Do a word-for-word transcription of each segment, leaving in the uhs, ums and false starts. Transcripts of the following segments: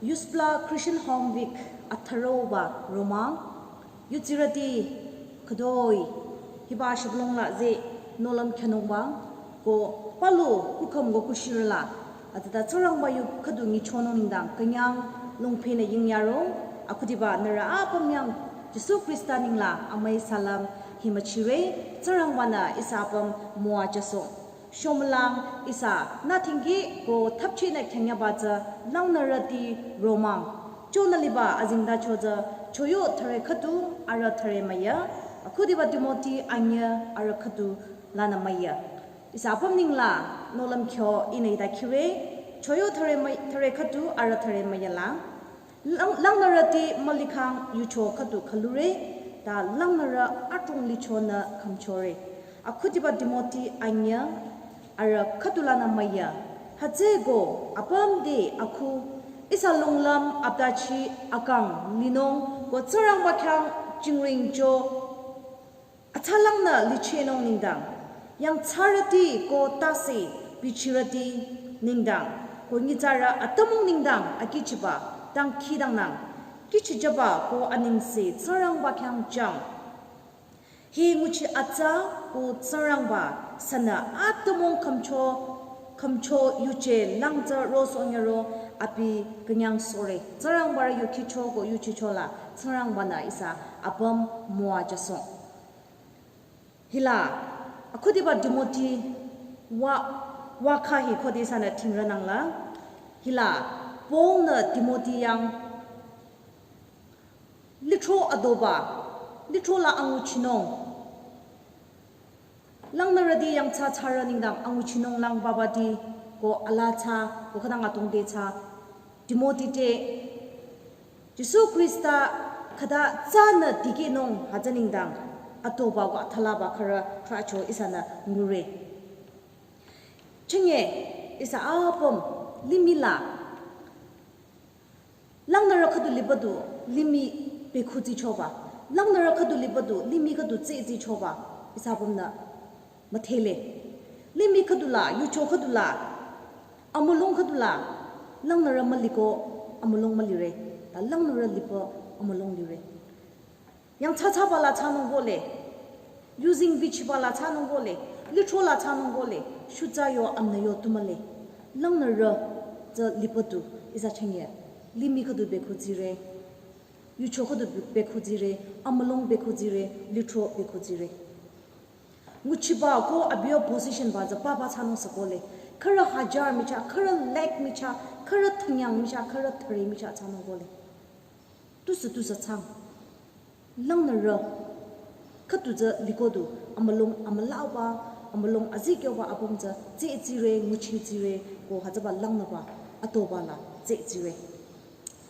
Yuspla Christian Home Week atharoba romang, yutsirüti khütoi, hiba shibülung la ze nohlüm khyünungba, ko palu kukhüm ko kushirü la, atüta Tsingrangba yu khüdu nyichonung nengdang künyang lungphinü yingyaro, akhudiba nührü apüm yang Jisu Khrista neng la amüi salam hi müchire, Tsingrangbanü ihsa apüm müwajüsoh. Shomülang ihsa nü thingki ko thapchinü khyünyaba tsü langnürüti romang. Chonü liba azengtacho tsü choyo thüre khüdu arüh thüre müya, akhudiba Timothy anyüh arüh khüdu lanü müya. Ihsa apüm neng la nohlüm kyo ihnü hita khire, choyo thüre mü-, thüre khüdu arüh thüre müya la. Lang-, langnürüti mülikhang yucho khüdu khülure, ta langnürü adrong lichonü khümchore. Akhudiba Timothy anyüh arüh khüdu lanü müya. Hütsüko apüm te akhu ihsa lunglüm aptachi akang linung ko Tsingrangba khyang jingringcho atsalangnü lichehnung nengdang, yangthsarüti ko tase bichirüti nengdang, ko nyitsarü atümung nengdang akichiba dangkhidangnang, kihchijüba ko anengse Tsingrangba khyang jang. Hi nguchi atsa ko Tsingrangba sünü atümung khümcho, khümcho yuje lang tsü rosohnyüro abi künyangsohre. Tsingrangba rü yu khicho ko yuchicho la Tsingrangbanü ihsa apüm müwajüsoh. Hila, akhudiba Timothy wa, wa kha hi khode ihsanü thingrünang la. Hila, Paul-nü Timothy yang lithro adoba, lithro la anguchinung. Langnürüti yangthsa thsarü nengdang anguchinung lang babati ko ala thsa, ko khütang atongte thsa. Timothy te, Jisu Khrista khüta tsünü dikehnung hütsü nengdang, adoba ko athalaba khürü trahcho ihsanü ngure. Chinge, ihsa apüm, limih la, langnürü khüdu liba du limih bekhutsichoba. Langnürü khüdu liba du limih khüdu tsehtsichoba. Ihsa apümnü müdhele. Limih khüdu la, yucho khüdu la, amülung khüdu la, langnürü müliko amülung mülire. Ta langnürü liba amülung lire. Yangthsa thsaba la thsanung kohle, yuzeng bichiba la thsanung kohle, lithro la thsanung kohle, shutsa yo amnü yo tu mühle. Langnürü tsü liba du ihsa chinge, limih khüdu bekhutsire, yucho khüdu be-, bekhutsire, amülung bekhutsire, lithro bekhutsire. Nguchiba ko abi yo position ba tsü papa thsanung sü kohle. Khürü hajar michah, khürü lakh michah, khürü thünyang michah, khürü thüre michah thsanung kohle. Tusü tusü thsang. Langnürü khüdu tsü liko du amülung amülauba, amülung azikyoba apüm tsü tsehtsire, nguchitsire, ko hütsüba langnüba adoba la tsehtsire.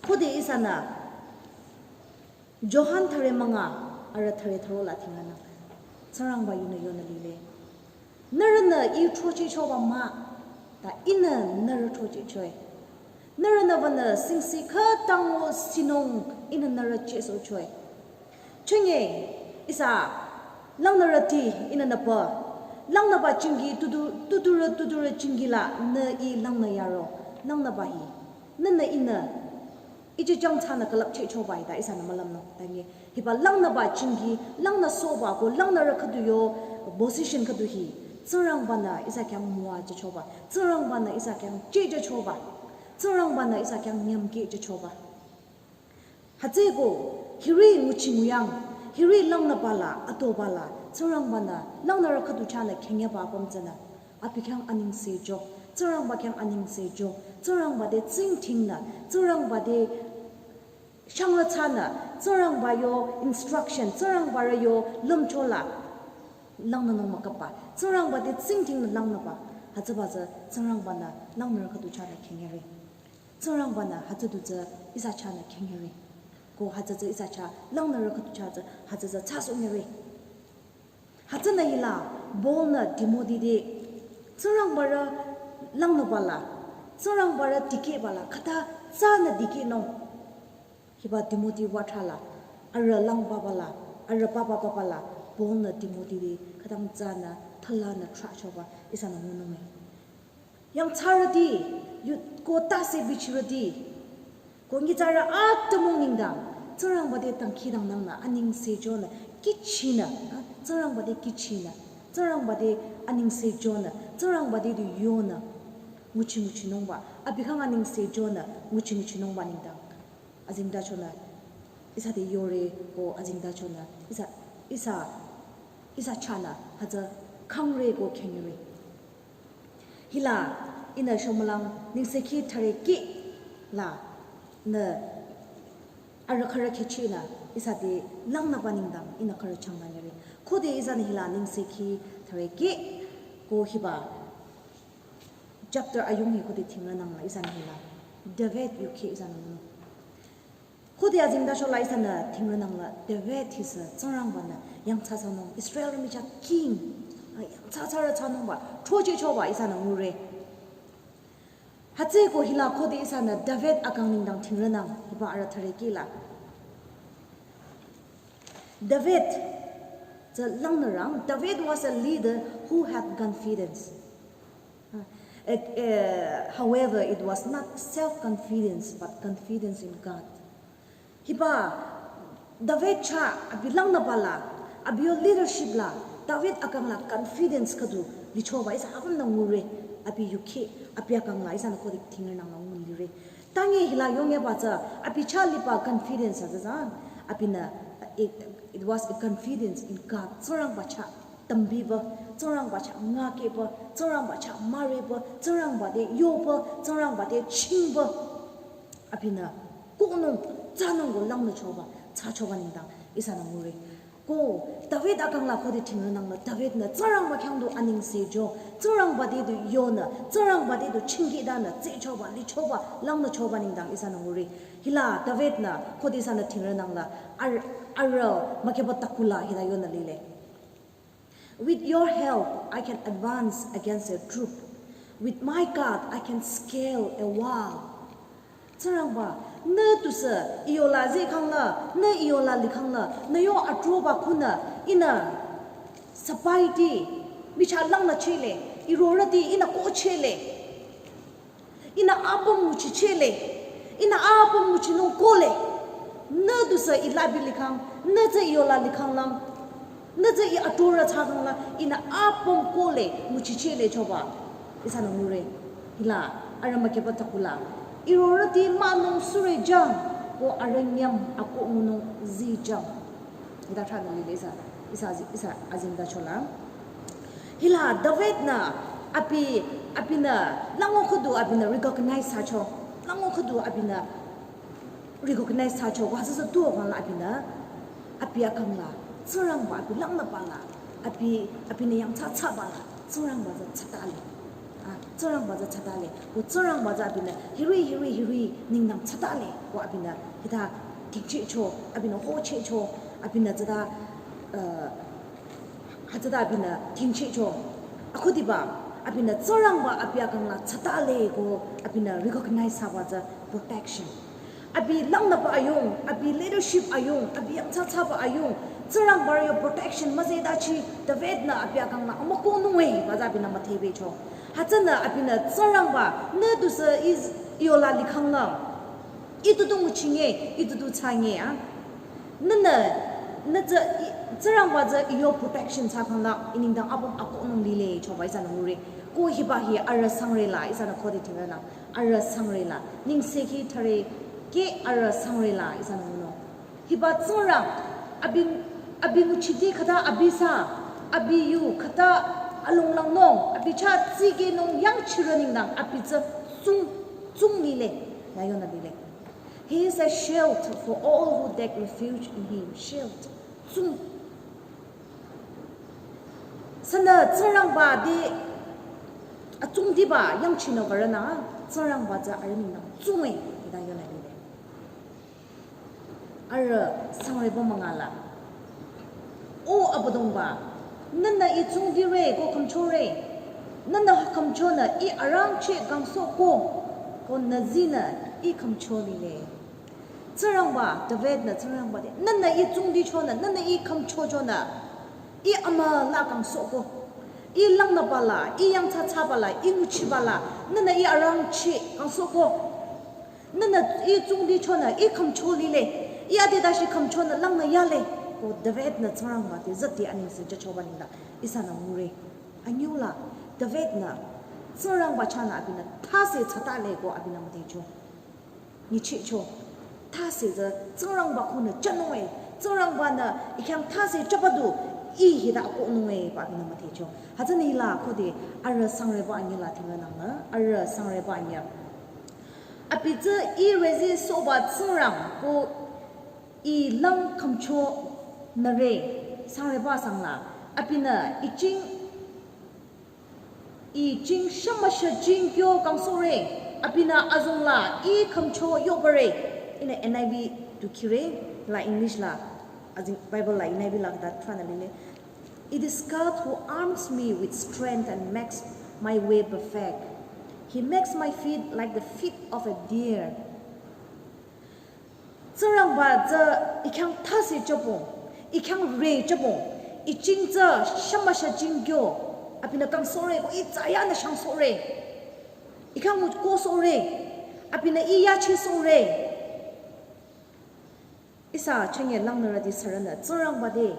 Khode ihsanü Johan thüre münga arüh thüre thüro la thingrünang. Tsingrangba yunü yonü lile. Nührünü I throchehchoba mah, ta Ihnü nührü throchehchoe. Nührünü wünü singsi khütang-o sinung Ihnü nührü chehsohchoe. Chinge, ihsa, langnürüti Ihnü nüpü, langnüba chingi tudu, tudurü, tudurü chingi la nü I langnü yaro, langnüba hi, nühnü Ihnü, ije jang thsanü külüpchehchoba hita ihsanü mülümnung, tangi. Hiba langnüba chingi, langnüsohba ko langnürü khüdu yo position khüdu hi, Tsingrangbanü ihsa khyang müwajüchoba, Tsingrangbanü ihsa khyang chehjüchoba, Tsingrangbanü ihsa khyang nyümkehjüchoba. Hütsüko, hiri nguchi nguyang, hiri langnüba la, adoba la, Tsingrangbanü, langnürü khüdu chahnü khyünyüba apüm tsünü, abi khyang anengse jo, Tsingrangba khyang anengse jo, Tsingrangba te tsingdhingnü, Tsingrangba te shangrü thsanü, Tsingrangba yo instruction, Tsingrangba rü yo lümcho la, langnünung müküpba, Tsingrangba te tsingdhingnü langnüba, hütsüba tsü Tsingrangbanü, langnürü khüdu chahnü khyünyüre. Tsingrangbanü hütsü du tsü ihsa chahnü khyünyüre. Ko hütsü tsü ihsa chah, langnürü khüdu chah tsü, hütsü tsü thsasohnyüre. Hütsünü hila, Paul-nü Timothy te, Tsingrangba rü langnüba la, Tsingrangba rü dikehba la, khüta tsünü dikehnung. Hiba Timothy wathra la, arüh langbaba la, arüh papa papa la, Paul-nü Timothy te, khütang tsünü, thalanü trahchoba, ihsanü ngununge. Yangthsarüti, yu-, ko tase bichirüti, Ko nyitsarü atümung nengdang, Tsingrangba te dangkhidangnangnü, anengse jünü, kihchinü, ah, Tsingrangba te kihchinü, Tsingrangba te anengse jünü, Tsingrangba te du yonü, nguchi nguchinungba, abi khyang anengse jünü, nguchi nguchinungba nengdang. Azengtachonü, ihsa te yore ko azengtachonü, ihsa, ihsa, ihsa chahnü, hütsü khangre ko khengre. Hila, ihnü shomülang nengsekhi thürekeh la, nü arüh khürü khehchinü, ihsa te langnüba nengdang, ihnü khürü changba nyire. Khode ihsanü hila nengsekhi thürekeh ko hiba chapter ayung hi khode thingranangla ihsanü hila. David yukheh ihsanü ngunung. Khode azengtachola ihsanü thingranangla David hisü Tsingrangbanü yangthsathsanung Israel michah king, ah, yangthsathsarü thsanungba, throchehchoba ihsanü ngure. Hütsüeko hila khode ihsanü David akang nengdang thingranang, hiba arüh thürekeh la. David, tsü langnürang, David was a leader who had confidence. Uh, it, uh, however, it was not self-confidence, but confidence in God. Hiba, David chah, abi langnüba la, abi yo leadership la, David akang la confidence khüdu, lichoba ihsa apümnü ngure, abi yukheh, abi akang la, ihsanü khode thingranangla ngunung lire. Tangi hila yongyaba tsü, abi chah liba confidence a tsü tsü, abinü, it, it was a confidence in God. Tsingrangba chah tambiba, Tsingrangba chah ngakehba, Tsingrangba chah müreba, Tsingrangba te yoba, Tsingrangba te chingba. Abinü, kohnung, thsanung ko langnüchoba, thsachoba nengdang, ihsanü ngure. Ko, David akang la khode thingranangla, David-nü Tsingrangba khyang du anengse jü, Tsingrangba te du yonü, Tsingrangba te du chingkehtanü, tsehchoba, lichoba, langnüchoba nengdang ihsanü ngure. Hila, David-nü khode ihsanü thingranangla, ar-, arüh, mükehba takula hila yonü lile. With your help, I can advance against a troop. With my God, I can scale a wall. Tsingrangba, nü tusü, I yola zehkhangla, nü I yola likhangla, nü yo atroba khunü, ihnü, sapaiti, michah langnüchehle, irorüti, ihnü kohchehle. Ihnü apüm nguchichehle, ihnü apüm nguchinung kohle, nü tusü I labi likhang, nü tsü I yola likhanglang, nü tsü I atrorü thsakhangla, ihnü apüm kohle, nguchichehle choba, ihsanü ngure, hila, arüh mükehba takula, irorüti münung sürejang, ko arüh nyüm akoh ngunung zijang. Hita thranü lile ihsa, ihsa, ihsa azengtachola. Hila David-nü abi, abinü, lango khüdu abinü recognize thsacho. Lango khüdu abinü recognize thsacho. Wa sasa tuo wangla abinü, abi akang la, Tsingrangba abi langnüba la, abi, abinü yangthsathsaba la, Tsingrangba tsü thsatale. Ah, Tsingrangba tsü thsatale. Ko Tsingrangba tsü abinü hiri, hiri, hiri nengdang thsatale. Ko abinü hita dingchehcho, abinü hochehcho, abinü tsüta, uh, hütsüta abinü dingchehcho. Akhudiba, abinü Tsingrangba abi akang la thsatale ko abinü recognize thsaba tsü protection. Abi langnüba ayung, abi leadership ayung, abi yangthsathsaba ayung, Tsingrangba yo protection müzehdachi, David-nü abi akang la amükohnung-e, ba tsü abinü müdhebecho. Hütsünü abinü Tsingrangba, nü tusü I, I yola likhangla, I tutu nguchinge, I tutu thsange, ah. Nünü, nü tsü, I, Tsingrangba tsü I yo protection thsakhangla, I nengdang apüm akohnung lile, choba ihsanü ngure. Ko hiba hi arüh sangre la, ihsanü khode thingranü. Arüh sangre la, nengsekhi thürekeh arüh sangre la, ihsanü ngunung. Hiba Tsingrang, abi, abi nguchiti khüta abi sa, abi yu khüta alonglangnung, abi chah tsikehnung yangchirü nengdang, abi tsü tsung, tsung lile, ya yonü lile. He is a shield for all who take refuge in him. Shield, tsung. Sünü Tsingrangba te atsungdiba yangchinü würünü, Tsingrangba tsü arüh nengdang tsung-e, hita yonü lile. Arüh sangreba münga la. O Abüdongba, nühnü I tsungdire ko khümchore, nühnü khümchonü I arangcheh kangsohko, ko nü zinü I khümcho lile. Tsingrangba, David-nü Tsingrangba te, nühnü I tsungdichonü, nühnü I khümchochonü, I amüla kangsohko. I langnüba la, I yangthsathsaba la, I nguchiba la, nühnü I arangcheh kangsohko. Nünü i tsungdi chonü i khümcho lile. I ade dashi khümchonü langnü yale. Ko David-nü Tsingrangba te züti anengse jüchoba nengdang ihsanü ngure. Anyüla David-nü Tsingrangba chahnü abinü thase tsatale ko abinü müdhecho. Nyichehcho. Thase tsü Tsingrangba khunü jünung-e. Tsingrangba-nü i khyang thase jüba du i hita akohnung-e pü abinü müdhecho. Hütsünü hila khode arüh sangreba anyüla thingrünangnü arüh sangreba anyü. Abi tsü i rezeh sohba Tsingrang ko i lang khümcho nüre. Sangreba sangla abinü i jing i jing shümüsha jingkyo kangsohre. Abinü azongla i khümcho yobare. Ihnü N I V du khire, la English la, azing Bible la N I V la khüta thranü lile. It is God who arms me with strength and makes my way perfect. He makes my feet like the feet of a deer. Tsingrangba tsü i khyang thase jübong, i khyang re jübong, i jing tsü shümüsha jingkyo, abinü kangsohre ko i tsü yanü shangsohre. I khyang mut kohsohre, abinü i yachisohre. Ihsa chünye langnürüti sürünü Tsingrangba te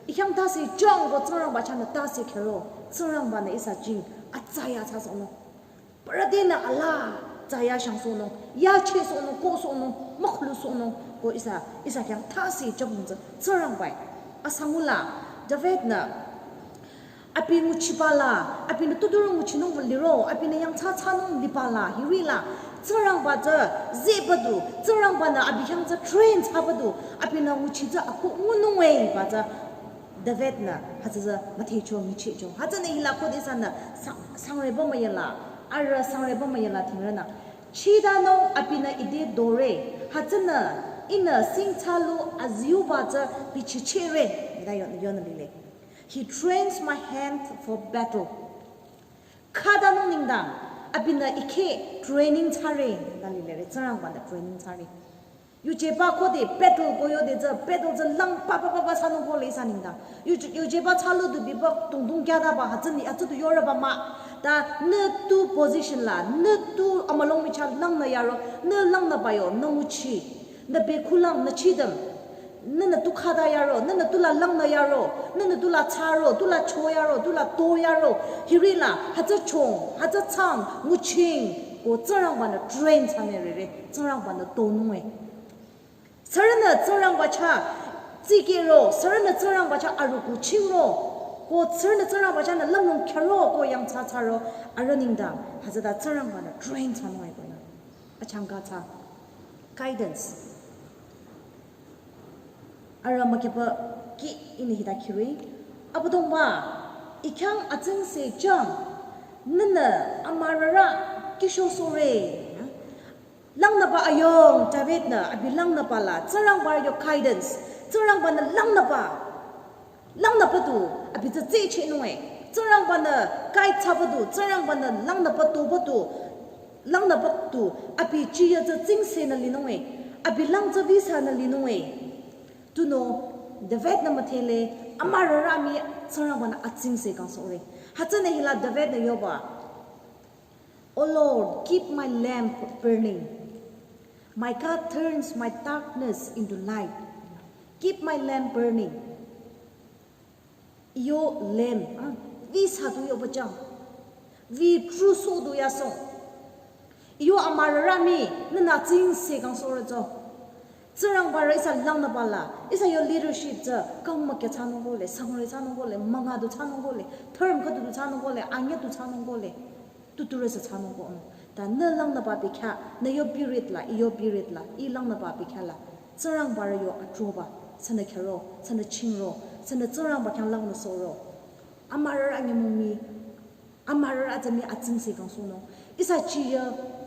i khyang thase jüng ko Tsingrangba chahnü thase khero, Tsingrangba-nü ihsa jing atsaya thsasohnung. Paradenü ala tsaya shangsohnung, yachisohnung, kohsohnung, mükhlusohnung, ko ihsa, ihsa khyang thase jübong tsü Tsingrangba-e. Asangula David-nü abi nguchiba la, abinü tudurü nguchinung liro, abinü yangthsa thsanung liba la, hiri la, Tsingrangba tsü zehba du, Tsingrangba-nü abi khyang tsü train thsaba du, abinü nguchi tsü akoh ngunung-e pü tsü David-nü hütsü tsü müdhecho nyichehcho. Hütsünü hila khode ihsanü sang-, sangreba müyala, arüh sangreba müyala thingrünang. Chidanung abinü ite dore, hütsünü ihnü singthsalu aziuba tsü bichichehre. Ita yo, yonü lile. He trains my hand for battle. Khatanung nengdang abinü i khe training thsare, la lilere, Tsingrangba-nü training thsare. Yujeba khode battle ko yode tsü, battle tsü lang pa pa pa pa thsanung kohle ihsa nengdang. Yuje-, yujeba thsalu du biba tongdong kyataba hütsüni, hütsü du yoreba mah. Ta nü tu position la, nü tu amülung michah langnü yaro, nü langnüba yo, nü nguchi. Nü bekhulang, nü chidam. Nünü tu khata yaro, nünü tu la langnü yaro, nünü tu la thsaro, tu la cho yaro, tu la to yaro. Hiri la, hütsü chong, hütsü thsang, nguching, ko Tsingrangba-nü train thsane rere, Tsingrangba-nü tonung-e. Sürünü Tsingrangba chah tsikehro, sürünü Tsingrangba chah arüku chingro, ko sürünü Tsingrangba chahnü lümlong khero, ko yangthsa thsaro, arüh nengdang, hütsüta Tsingrangba-nü train thsanung-e ko nü. Achangka thsa. Guidance. Arüh mükipa ki ihnü hita khire. Abüdongba, i khyang atsingse jüng, nünü amürarü kihsohsohre. Langnüba ayung David-nü abi langnüba la, Tsingrangba yo guidance, Tsingrangba-nü langnüba. Langnüba du, abi tsü tsehchehnung-e. Tsingrangba-nü guide thsaba du, Tsingrangba-nü langnüba toba du, langnüba du, abi chiya tsü tsingsenü linung-e. Abi lang tsü visanü linung-e. Tunüo, David-nü müdhele, amürarü mii Tsingrangba-nü atsingse kangsohre. Hütsünü hila David-nü yoba. O Lord, keep my lamp burning. My God turns my darkness into light. Keep my lamp burning. Iyo lamp, ah, visa du yoba jüng. Vi truso du yasong. Iyo amürarü mii, nünü tsingse kangsohre tsü. Tsingrangba rü ihsa langnüba la, ihsa yo leadership tsü, kang mükya thsanung kohle, sangre thsanung kohle, münga du thsanung kohle, term khüdu du thsanung kohle, anyüh du thsanung kohle. Tuturü sü thsanung kohnung. Ta nü langnüba bekhyah, nü yo period la, i yo period la, i langnüba bekhyah la. Tsingrangba rü yo atroba, sünü khero, sünü chingro, sünü Tsingrangba khyang langnü sohro. Amürarü nyümong mii, amürarü tsü mii atsingse kangsohnung. Ihsa chiya,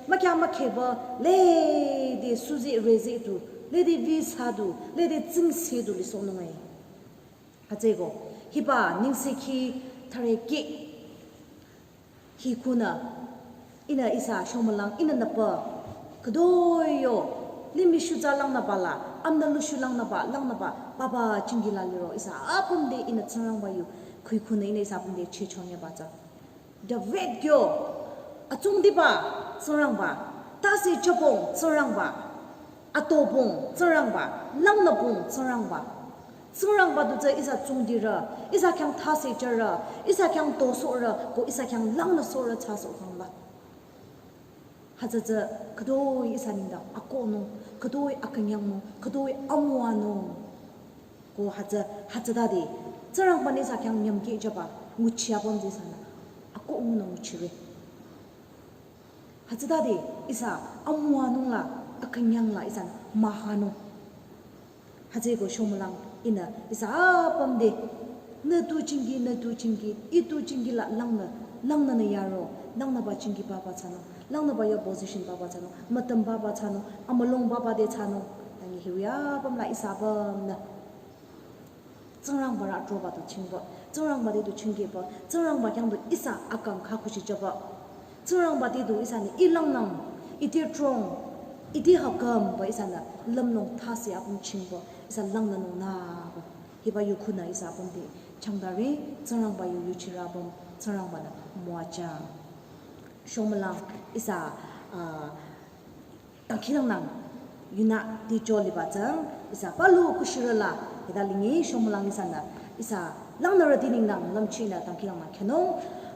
mükya mükheba, lede suze reze du, lede visa du, lede tsingse du lisohnung-e. Hütsüeko, hiba nengsekhi thare ki. Hi khunü, ihnü ihsa shomülang, ihnü nüpa, khütoyo, limih shuza langnüba la, amna lushu langnüba, langnüba, papa chingi la liro, ihsa apüm te ihnü Tsingrangba yu, khui khunü ihnü ihsa apüm te chehchonye ba tsü. David kyo, atsungdiba, Tsingrangba, Tase chapong Tsingrangba, atopong Tsingrangba, langnüpong Tsingrangba. Tsingrangba du tsü ihsa tsungdirü, ihsa khyang tase jürü, ihsa khyang tosohrü, ko ihsa khyang langnüsohrü thsasoh khangla. Hütsü tsü khütoi ihsa nengdang akohnung, khütoi akünyangnung, khütoi amüwanung. Ko hütsü, hütsütade, Tsingrangba-nü ihsa khyang nyümkeh jüba, nguchi apüm tsü ihsanü akoh ngunü nguchire. Hütsütade ihsa amüwanung la, akünyang la ihsanü mühanung. Hütsüeko shomülang ihnü ihsa apüm te, nü tu jingki, nü tu jingki, ih tu jingki la langnü, langnünü yaro, langnüba jingki papa thsanung, langnüba yo position papa thsanung, mütüm papa thsanung, amülung papa te thsanung. Tangi hiwü apüm la ihsa apümnü Tsingrangba rü atroba du jingba, Tsingrangba te du jingkehba, Tsingrangba khyang du ihsa akang khakushi jüba. Tsingrangba te du ihsanü ih langnang, ite trong, ite hakamba ihsanü lümlong tase apüm jingba, ihsa langnünung nüba. Hiba yu khunü ihsa apüm te changdare, Tsingrangba yu yuchirü apüm, Tsingrangba-nü müwajüng. Shomülang ihsa, ah, dangkhidangnang yunü ticho liba tsü, ihsa palu kushirü la, hita lingi shomülang ihsanü, ihsa langnürüti nengdang lümchehnü dangkhidangnang khyünung,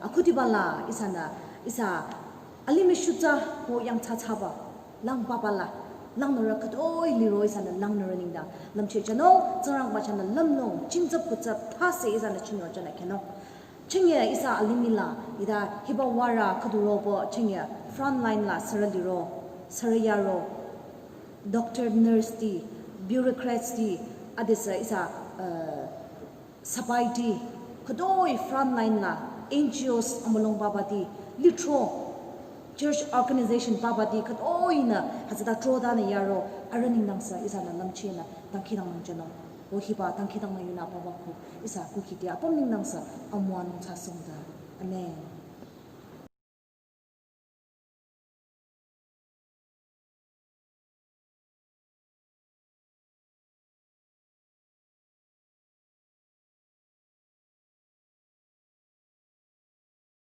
akhudiba la ihsanü, ihsa alimih shutsa ko yangthsathsaba, lang papa la, langnürü khütoi liro ihsanü langnürü nengdang lümcheh jünung, Tsingrangba chahnü lümlong, jingtsap kutsap, tase ihsanü chinyo jünü khyünung. Chünye ihsa alimih la, hita hiba warü khüdu robo, chünye front line la sürü liro, sürü yaro, doctor, nurse ti, bureaucrats ti, adesü ihsa, uh, sipaiti, khütoi front line la, N G Os amülung papa ti, lithro, church organization papa ti, khütoinü, hütsüta trotanü yaro, arüh nengdang sü ihsanü lümchehnü dangkhidangnang jünung. O hiba dangkhidangnang yunü papa ku, ihsa kukhiti apüm nengdang sü amüwanung thsasongda. Amen.